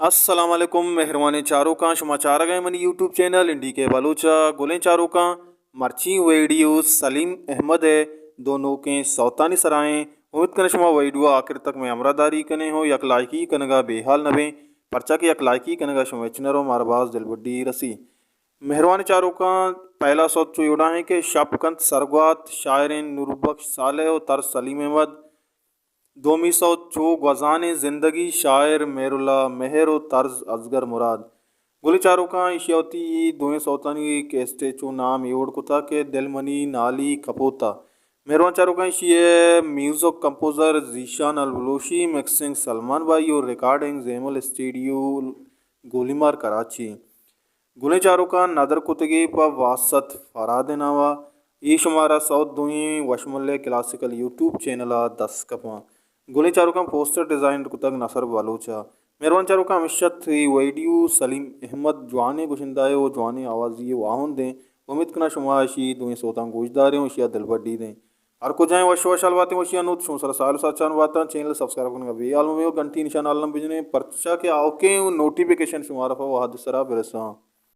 السلام علیکم مہروانیں چاروکاں، شما چارگ ءَ منی یوٹیوب چینل این ڈی کے بلوچ ءَ۔ گلیں چاروکاں، مرچی ویڈیو سلیم احمد ءِ دو نوکیں سوتانی سرا ایں۔ امیت کناں شما ویڈیو ءَ آخر تک مئے ہمراہ داری کنیں ہو، یک لائکی کنگ ءَ بے حال نہ بیں، پرچا کہ یک لائکی کنگ ءَ شما ہچ نہ رو، مارا باز دلبڈی رسی۔ مہروانیں چاروکاں، پہلا سوت چو اے وڑا ایں کہ شپ کنت سرگوات، شاعریں نوربخش صالح و طرز سلیم احمد۔ دومی سوت چو گوزانیں زندگی، شاعر مہراللہ مہر و طرز اصغر مراد۔ گلیں چاروکاں، ایشی ءَ وتی اے دوئیں سوتانی کیسٹے چو نام اے وڑ کتا کہ دل منی نالی کپوتا۔ مہروان چاروکاں، ایشی ءِ میوزک کمپوزر ذیشان البلوشی، مکسنگ سلمان بھائی و ریکارڈنگ زیمل اسٹوڈیو گولیمار کراچی۔ گلیں چاروکاں، ندر کتگی پہ واسط فرہاد ءِ نام ءَ۔ اے شمارا سوت دوئیں وشملے کلاسیکل یوٹیوب چینل ءَ دست کپاں۔ گلیں چاروکاں، پوسٹر ڈیزائن کتگ نصر بلوچ ءَ۔ مہروان چاروکاں، ہمیش ات اے ویڈیو سلیم احمد جوانیں گشندہ ءِ و جوانیں آوازی ءِ واہند ایں۔ امیت کناں شما اشی دوئیں سوتاں گوش داریں و اشی ءَ دلبڈی دیں۔ ہر کجائیں وش وشحال باتیں، وشی ءَ نوت شما سرا ساہیل ساچان باتاں۔ چینل سبسکرائب کنگ ءَ بے حال مہ بے و گھنٹی نشان آل ءَ بجنیں، پرچا کہ آؤکیں نوٹیفیکیشن شمارا پہ وہد سرا برساں۔